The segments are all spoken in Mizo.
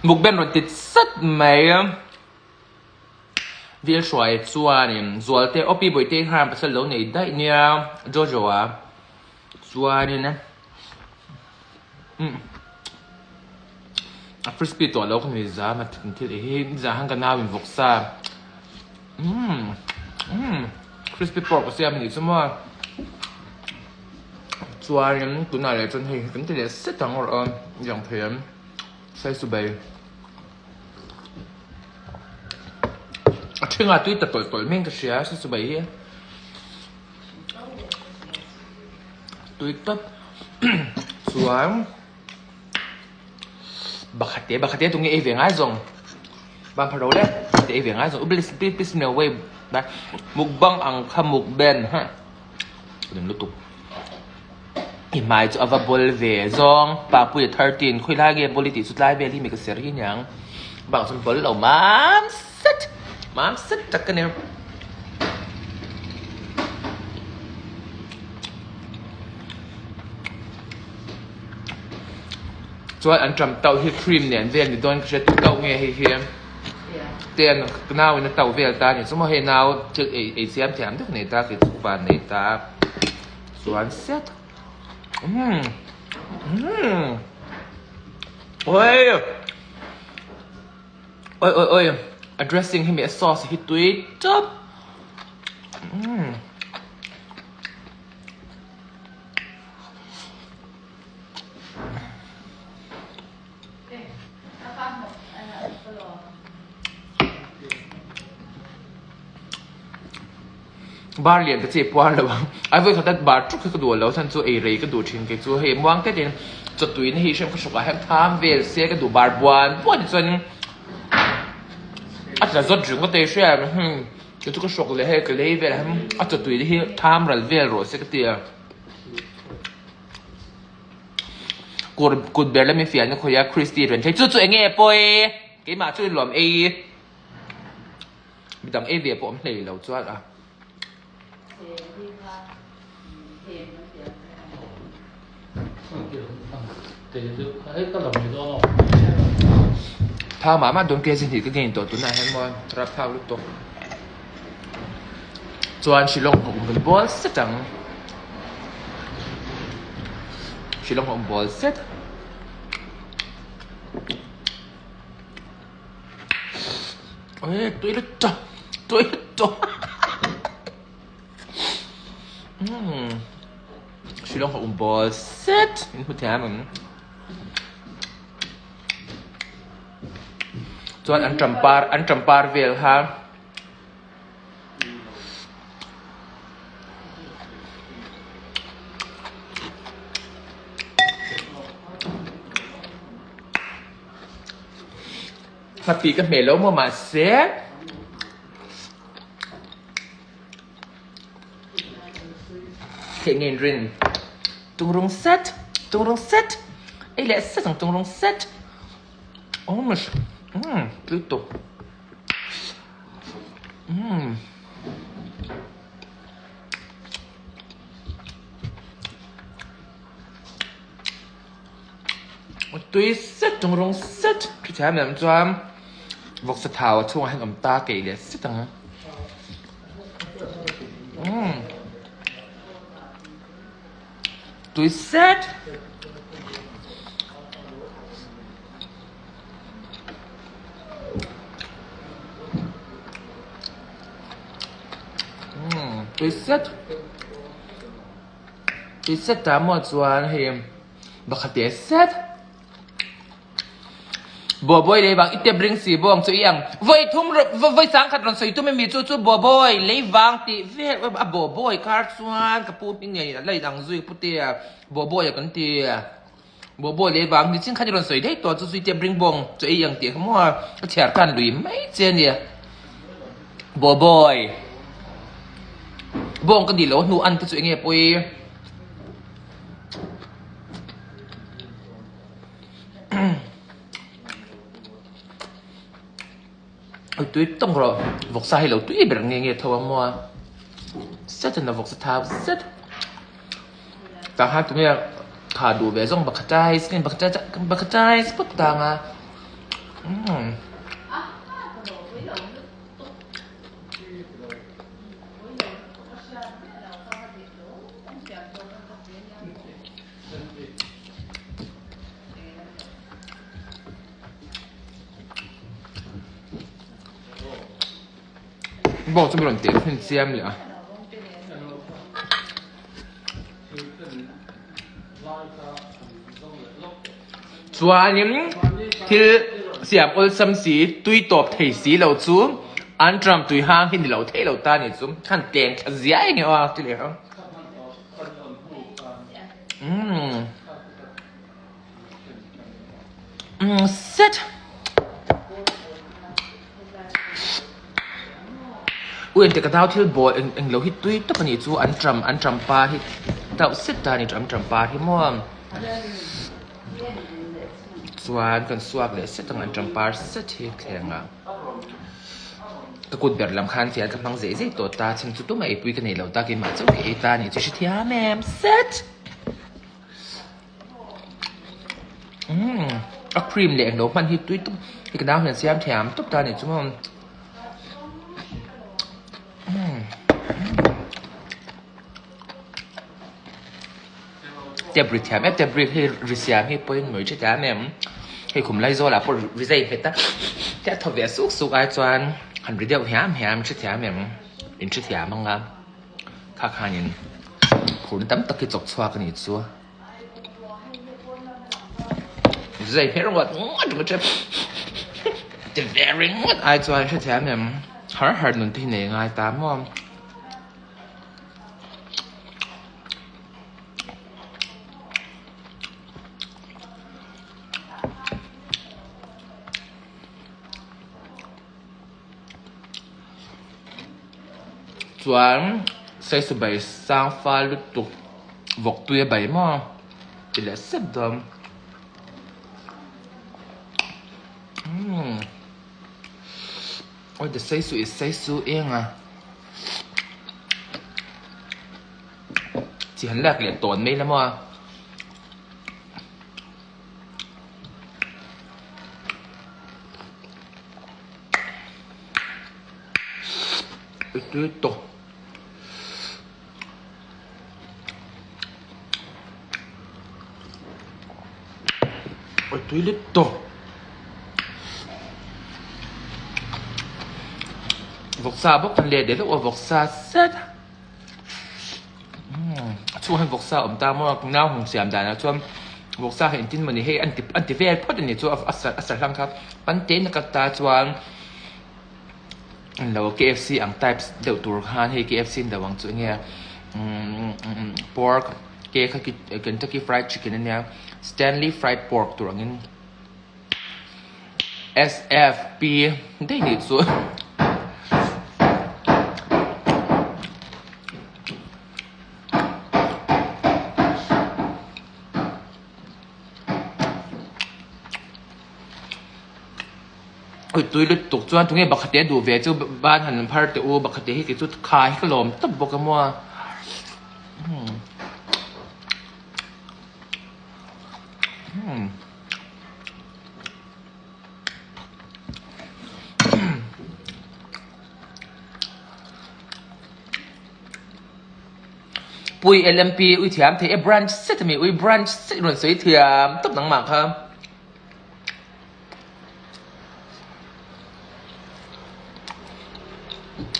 Mukbang rawn ti sat mai. Vil hruai chuanin Zualte Opi Bawihte khan pasal lo nei daih nia Jojo a chuanin umm a crispy tawh lo ka ni zam a thil ei hi nizan khan ka nau in vawk sa umm umm crispy pork a siam a nih chu maw chuanin tunah leh chuan hei kan ti leh set ang erawh a lang thei em saisubei. A thingah tui ta tawlh tawlh mai ka hria se chu bai hi tui tawp chuan bakhate bakhate tunge ei ve ngai zawng ban phar ro le te ei ve ngai zawng please please please no way mukbang ang kha mukben ha rim lutuk i hmai chu a va bawl ve zawng Papuia 13 khawi lai nge bawl i tih chu tlai vel hi mi ka ser hi aniang bakah chuan bawl lo mam set mam set tak ka ni. Chuan an ṭam tauh hi cream nen vel ni dawn ka hria tu tauh nge hei hi te an nau in a tauh vel ta a ni chu maw hei nau thil ei ei siam thiam deuh nei ta kei chu van nei ta chuan set umm umm oi oi oi oi a dressing hi mi a sauce hi tui tawp umm. Bar lian te chi puar lo ang ai vawi khat a bar tuk hi ka duh lo chhan chu ei rei ka duh thin kei chu hei muang tete in chawtui na hi hrem ka hruk ah hian tham vel se ka duh bar buan buan hi chuan a tla zawt ringawt ei hria em kei chu ka hruk leh hei ka lei vel ah hian a chawtui te hi tham ral vel rawh se ka ti a. Kur kut ber lami fiahna khawih a Christy rawn thleng chu chu enge pawi keimah chu in lawm ei midang ei ve pawh awm hlei lo chuan a. Thau mah mah dawn kg hnih ka gain tawh tunah hian maw rapthlak lutuk chuan Shillong hmuh kan bawl set ang. Shillong a awm bawl zet. Oi tui lut tawh tui lut tawh umm Shillong a awm bawl zet in hmu thiam ang. Chuan an ṭampar an ṭampar vel kha. Nghapih ka hmeh lo maw mahse theih ngei rin tungrung set tungrung set ei leh set ang tungrung set oh umm tui tawp. Umm. Tui set chung rawng set khi thiam lem chuan vawksa thau a chhungah hian awm ta keih leh set ang. Umm. Tui set. Tui set tui set ta maw chuan hei bakhate set buabawi lei vang i tep ring si bawng chu i ang vawi thum vawi sang khat rawn sawi tum emi chu chu buabawi lei vang tih vel a buabawi kar chuan ka pu hming ngei a la in ang zui ka putea buabawi a kan ti. Bobo leh vang ni chin khan i rawn sawi daih tawh chu zui te bring bawng chaw ei ang tih kha maw a chhiar khan lui mai che a nia. Boboy bawng ka nih loh hnu an te chu enge pawi. Oi tui tawng rawh vawksa hi lo tui ber nge nge tho ang maw a set in a vawksa thau zet tah khan tunge kha duh ve zawng bakhatai bakhatai bakhatai pawt tang a. Umm. Bawk chu mi rawn teh thin chiam leh a. Chuanin thil siam awlsam si, tui tawp thei si lo chu an tram tui hang hi ni lo thei lo ta ni chu han tleng thla ziai nge aw a ti leh a. Umm. Umm set. Ui engtik ka nau thil bawl eng eng lo hi tui tawp a nih chu an tram an tram pa hi deuh set ta a ni an tram pa hi maw chuan kan suak leh set ang an tram par set hi thleng ah ka kut ber lam khan fian ka hmang zeih zeih tawh ta chhan chu tumah eipui ka nei lo ta keimah chauh ka ei ta a nih chu hrethiam em set. Umm a cream leh englo hman hi tui tawp hi ka nau hian siam thiam tawp ta a nih chu maw umm tap ri thiam em tap ri hi ri siam hi pawimawh tha thiam em hei khum Laizawl ah pawh ri zai nghet a hei a thaw ve suk suk ai chuan han ri deuh hiam hiam hre thiam em in hre thiam ang a. Kha khanin phurna tam tak hi chawk chhuak a nih chu. Zai hmer ngawt ngawt ringawt che. Ti ve ringawt ai chuan hrethiam em har har nun te hi nei ngai ta maw. Chuan saisu bai sang fal lutuk vawk tui a bai maw ti leh sep dawn umm awi the saisu is saisu eng a chi han lak leh tawn mai la maw. Tui tawh. Oi tui lut tawh. Vawksa bawk kan let leh deuh a vawksa zet. Umm a chhungah hian vawksa a awm ta maw nau hung siam danah chuan vawksa hi engtin mawni hei an ti an ti vel phawt a ni chu a a hlang kha pante na ka ta chuan englo K F C ang types deuh tur khan hei K F C an do ang chu enge umm pork ke kha Kentucky fried chicken ania Stanley fried pork tur angin. SFP daih nih chu Ui tui lutuk chuan tunge bakhate a duh ve chu ban han phar teh u bakhate hi kei chu kha hi ka lawm tawp bawk a maw. Pui LMP ui thiam thei e branch set ami ui branch set rawn sawi thiam tawp nangmah kha.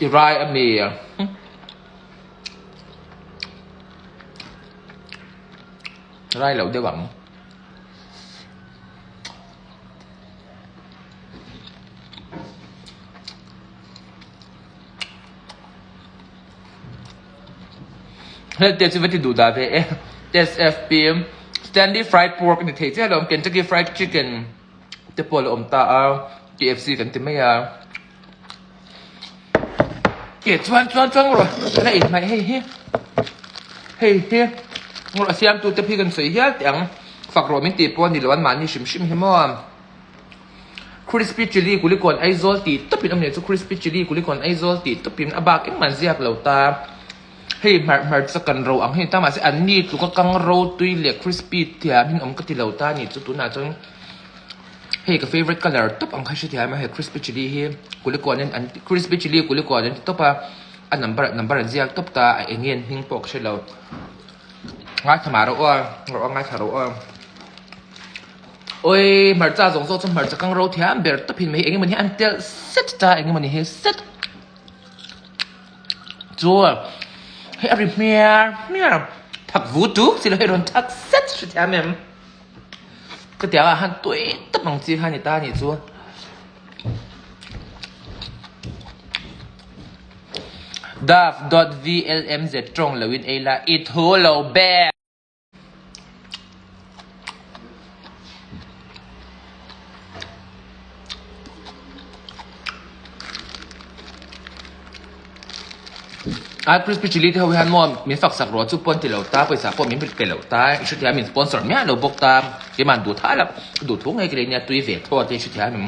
I rai ami. Rai loh deuh ang. Hel te chu va ti duh dah ve e. SFP Stanley Fried Pork a ni thei chiah lo Kentucky Fried Chicken te pawh a la awm ta a KFC kan ti mai a. Ke chuan chuan chuan rawh la in hmaih hei hi hei hi rawh siam tu te phi kan sawi hial teh ang fak rawh min tih pawh a ni lo an mahni hrim hrim hi maw crispy chilli kulikawn Aizawl tih tawp in awm nia chu crispy chilli kulikawn Aizawl tih tawp in a bak engmah an ziak lo ta hei hmarh hmarcha kan ro ang hi ni ta mahse an ni tluka kang ro tui leh crispy thiam hi an awm ka ti lo ta a ni chu tunah chuan. Hei ka favourite colour tawp ang kha hrethiam a hei crispy chilli hi kulikawn in an crispy chilli kulikawn an ti tawp a a number number an ziak tawp ta a eng nge an hming pawh ka hre lo ngaithla mah rawh aw rawh aw ngaithla rawh aw awii hmarcha zawng zawng chu hmarcha kang ro thiam ber tawp in mai eng emawni hi an telh set ta eng emawni hi set chu hei a ri hmiar hmiar thak vu tuk si lo hei rawn thak set hrethiam em. Chutiang ah han tui tawp ang chi kha ni ta anih chu. Daf dot vlmz tawng lo in ei la i thu lo ber. A crispy chilli te ho hian maw min fak sak rawh chu pawn ti lo ta pawisa pawh min pe lo ta i hrethiam min sponsor miah lo bawk ta keimah duh tha la duh thu ngei ka lei nia tui ve thaw te i hrethiam em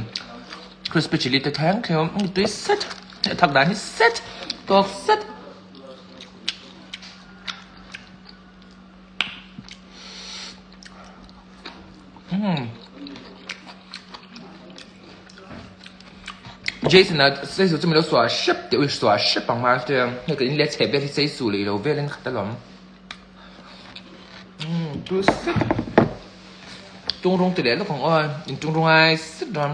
crispy chilli te thleng thleng tui set thak dan hi set tawk set. Jason a seisu chu milo suah hrep teh ui suah hrep ang hma te hei ka in let chheh vel hi seisu leh ilo vel in khat alawm umm tu sek tung rawng ti leh lawk ang aw in tung rawng ai sek dawn.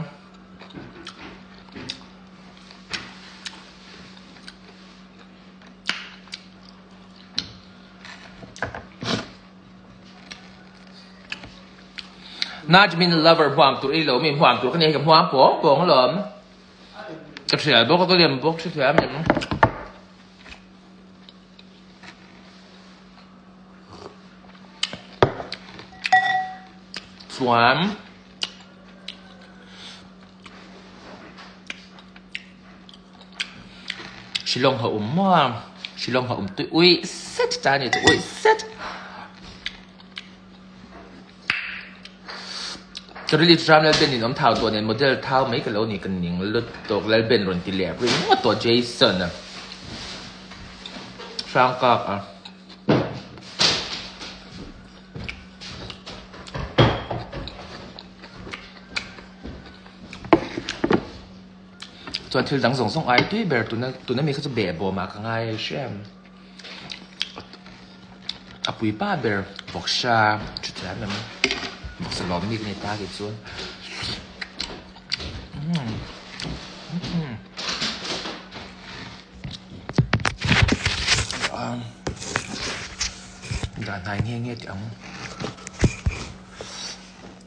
Najmin lover huam tur i lo mi huam tur ka ni hei ka huam pawng pawng alawm ka hrial bawk a ka lem bawk hrethiam em chuan Shillong ha um maw Shillong ha um tui uih set ta ni chu uih set. Ka release ram Lalben in awm thau tawh nen model thau mai ka lo ni ka ning lutuk Lalben rawn ti leh ringawt tawh Jason a hrang kak a. Chuan thil dang zawng zawng ai tui ber tuna tuna mi kha chu behbawm ah ka ngai hrem. A pui pa ber vawksa thuthiam em vawksa lawm mi ka ni ta kei chuan dah hnai nge nge tih ang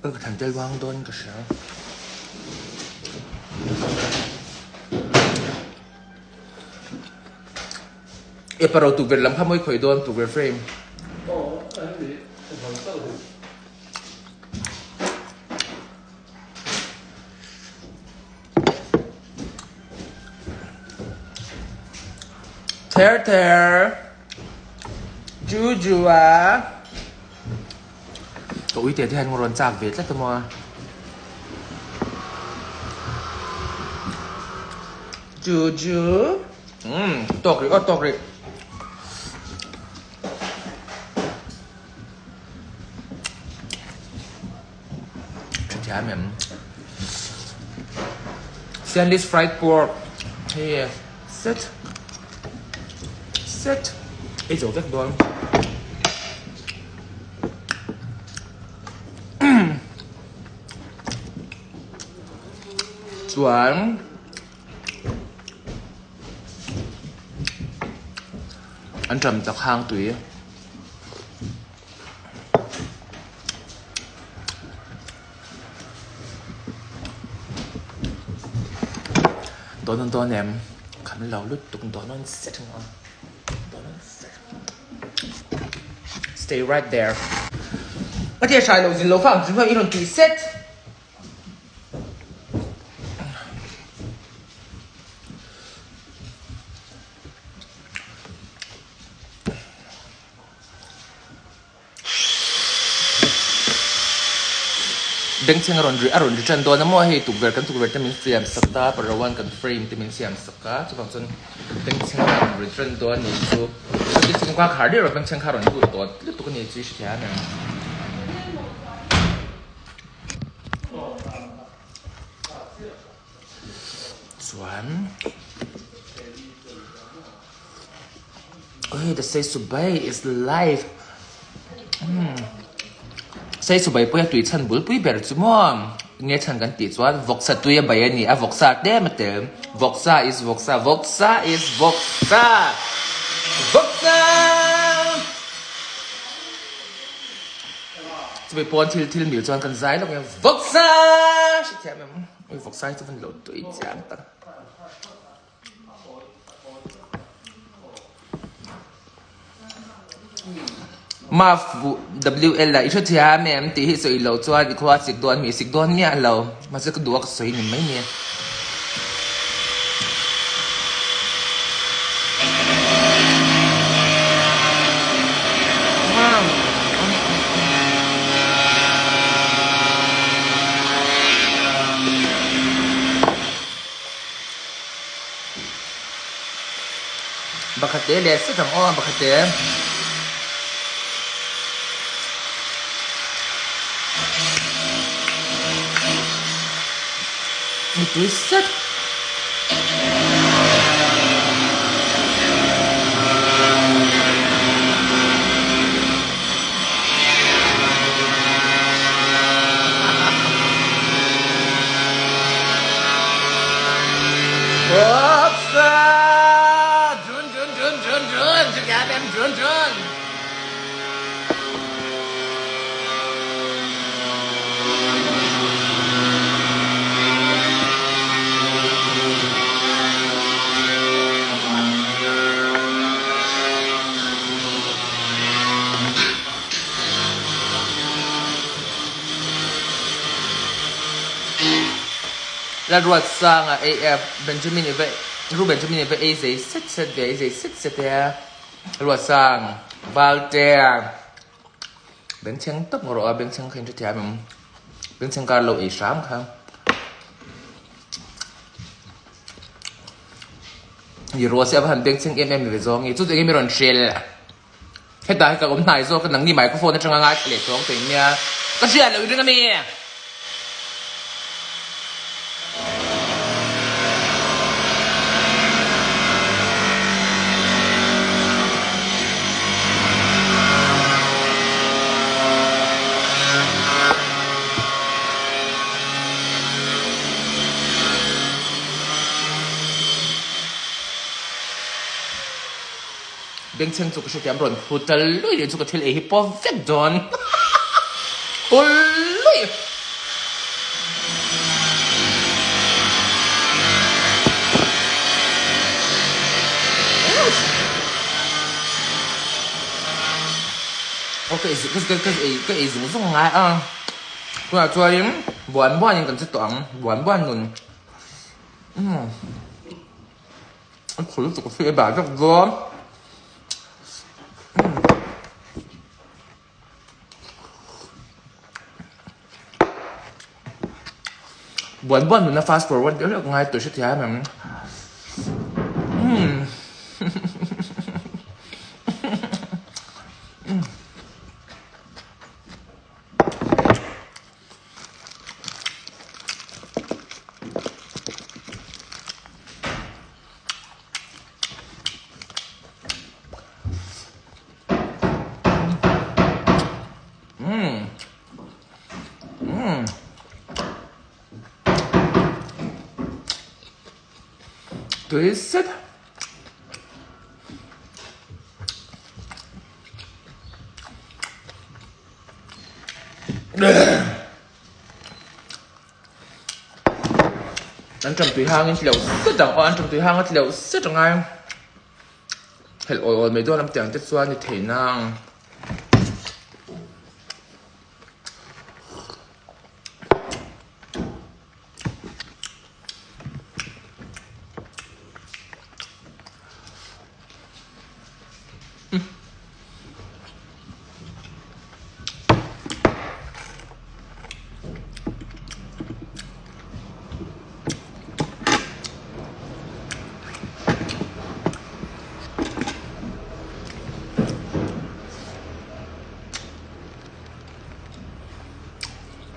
ka thlan tel vang dawn ka hria. E paro tukverh lam kha mawi khawih dawn tukverh frame. Ther ther Juju a Ka ui te te hian rawn chak ve tlat a maw. Juju Umm tawk rih aw tawk rih. Thiam em. Stanley's fried pork. Hei set. Set. Ei zo vek dawn. Chuan An ṭam chak hang tui. Dawn an dawn em? Kham lo lutuk dawn an set ang a. Dawn an set. Stay right there. Ka tia hrai lo zin lo fa ang chu i rawn tui set. Bengchheng a rawn ri a rawn ri tan dawn a maw hei tukverh kan tukverh te min siam sak ta parawan kan frame te min siam sak a chuvang chuan bengchheng a rawn ri tan dawn a nih chu bengchheng kha khar der a bengchheng kha a rawn lut tawh lutuk a ni chu i hrethiam em. Chuan Oi the sei subai is life umm sei subai pawh hi a tui chhan bul pui ber chu maw nge chhan kan tih chuan vawksa tui a bai a ni a vawksa tlem a tel vawksa is vawksa vawksa is vawksa vawksa chumi pawn thil thil mil chuan kan zai lawk a vawksa hrethiam em ui vawksa hi chu van lo tui chiang tak. Maf WL a i hre thiam em tih hi sawi loh chuan i khua sik dawn mi sik dawn miah lo mahse ka duh a ka sawi ni mai nia. Pakhat te leh set ang aw pakhat te. Mipui set. Lalruat sanga AF Benjamin i va Ru Benjamin i va ei zei set set ve ei zei set set e Ruat sang Valtea Bengchheng tawp ngawh rawh a bengchheng kha in hrethiam em bengchheng kar lo ei hram kha. I ruah si a va han bengchheng em em ve zawng i chu chu enge mi rawn hrilh. Hetah hi ka awm hnai zawk a nangni microphone atanga ngaithla leh chuang tawh nia ka hriat loh i ring ami? Bengchheng chu ka hrethiam rawn phu tal lui leh chu ka thil ei hi pawh vek dawn pul lui. Aw ka ei ka ka ei ka ei zung zung ngai a tunah chuanin buan buanin kan che tawh ang buan buan nun umm. A khul lutuk a khi a dah vek dawn. Buan buan nuna fast forward deuh hlek ngai tawh hrethiam em. Umm. Umm. Umm. Tui set. An ṭam tui hangin tleuh zet ang aw, an ṭam tui hang a tleuh zet ang ai. Helh awl awl mai dawn lam tiang te chuan ni thei nang.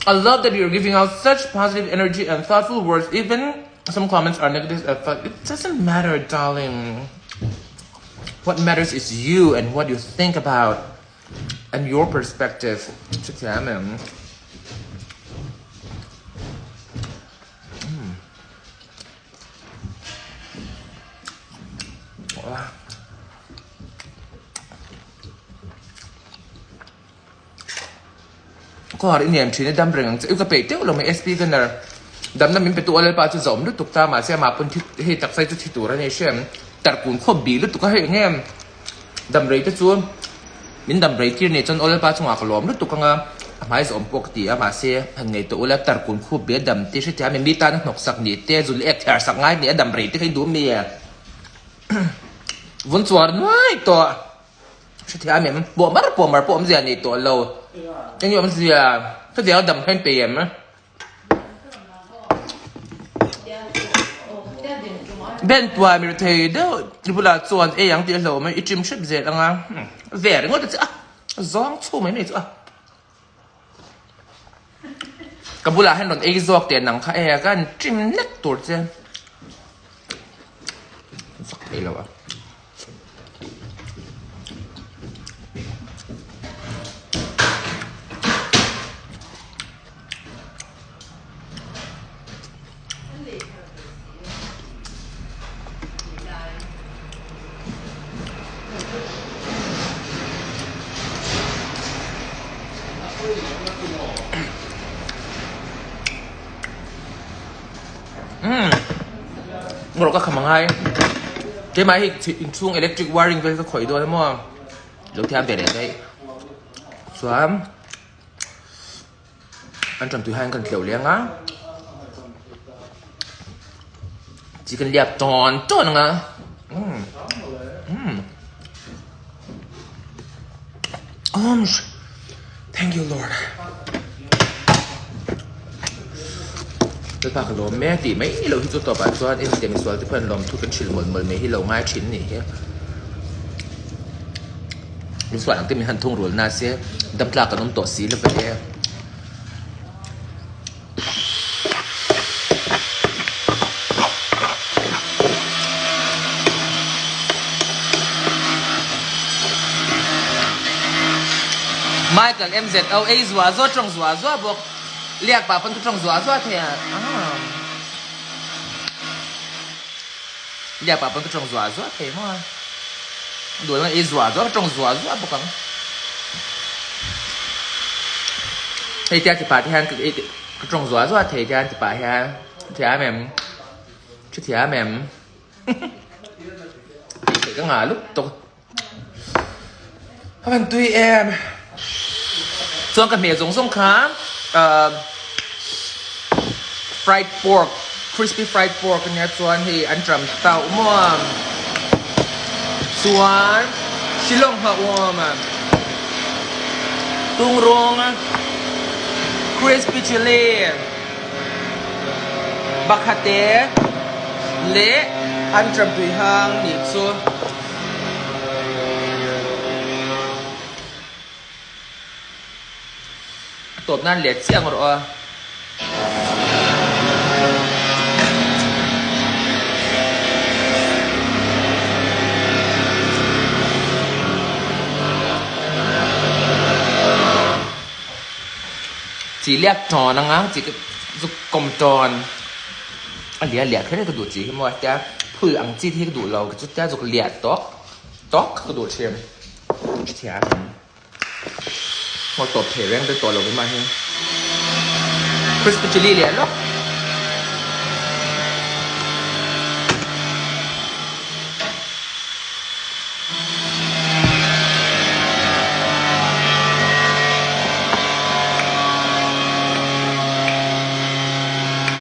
I love that you're giving out such positive energy and thoughtful words even. Some comments are negative as fuck. It doesn't matter, darling. What matters is you and what you think about and your perspective. Hrethiam em? Kawr i nem thin i dam reng ang che. U ka peih teuh lo mai SP Gunner. Damna min petu a Lalpa chu zawm lutuk ta mahse amah pawn thi hei taksai chu thi tur a ni hrem. Tarkun khawp bih lutuk a hei eng em. Dam rei te chu min dam rei tir nih chuan aw Lalpa chungah ka lawm lutuk anga a hmai zawm pawh ka ti a mahse han ngei tawh ula tarkun khup bih a dam te hrethiam em mi tan a hnawk sak nih te zul ek thler sak ngai nih a dam rei te kha i duh mi vun chuar nuai tawh. Hrethiam em? Pawh mar pawh mar pawh awmzia nei tawh lo. Eng nge awmzia? Hetiang a dam khan pe em? Ben tuai mi thei deuh i bulah chuan ei ang tih a hlauh mai i ṭim hrep zel ang a. Ve ringawt a che a, zawng chhu mai mai chu a. Ka bulah hian rawn ei zawk teh nang kha e ka han ṭim nek tur che. Zak thei lo a. Umm rawh ka kham angai keimah hi inchhung electric wiring vel ka khawih dawn emaw lo thiam ve leh daih chuan an ṭan tui hian kan tleuh leng a chi kan liak tawn tawn ang a umm umm um thank you lord Lalpa ka lawm e tih mai lo hi chu tawpah chuan en misual te pawhin lawmthu kan hrilh mawlh mawlh mai hi lo ngai thin a nih hi. Min suah ang te min han thung rul na se dam tlak kan awm tawh si lo ve. Michael MZO ei zuah zuah tawng zuah zuah bawk liak pah pawn ka tawng zuah zuah thei a Liak pah pawn ka tawng zuah zuah thei maw a. Duh ang ei zuah zuah ka tawng zuah zuah bawk ang. Hei tia ti pah te hian ka tawng zuah zuah thei hian ti pah hian thiam em? Thu thiam em? Tih theih ka ngah lutuk. A van tui em? Chuan ka hmeh zawng zawng kha fried pork crispy fried pork ania chuan hei an tram tauh maw chuan shillong hma awm a tung rawng crispy chilli bakhate leh an tram tui hang nih chu. A tawp nan let chiang rawh a. Chi liak tawn anga chi zuk kawm tawn. A liah liah kher hi ka duh chi hi maw tia phul ang chi te hi ka duh lo ka chu tia zuk liah tawk tawk kha ka duh thin hrethiam ang ngaw tawp thei reng reng tawh lo hi mah hi crispy chilli liah lawk.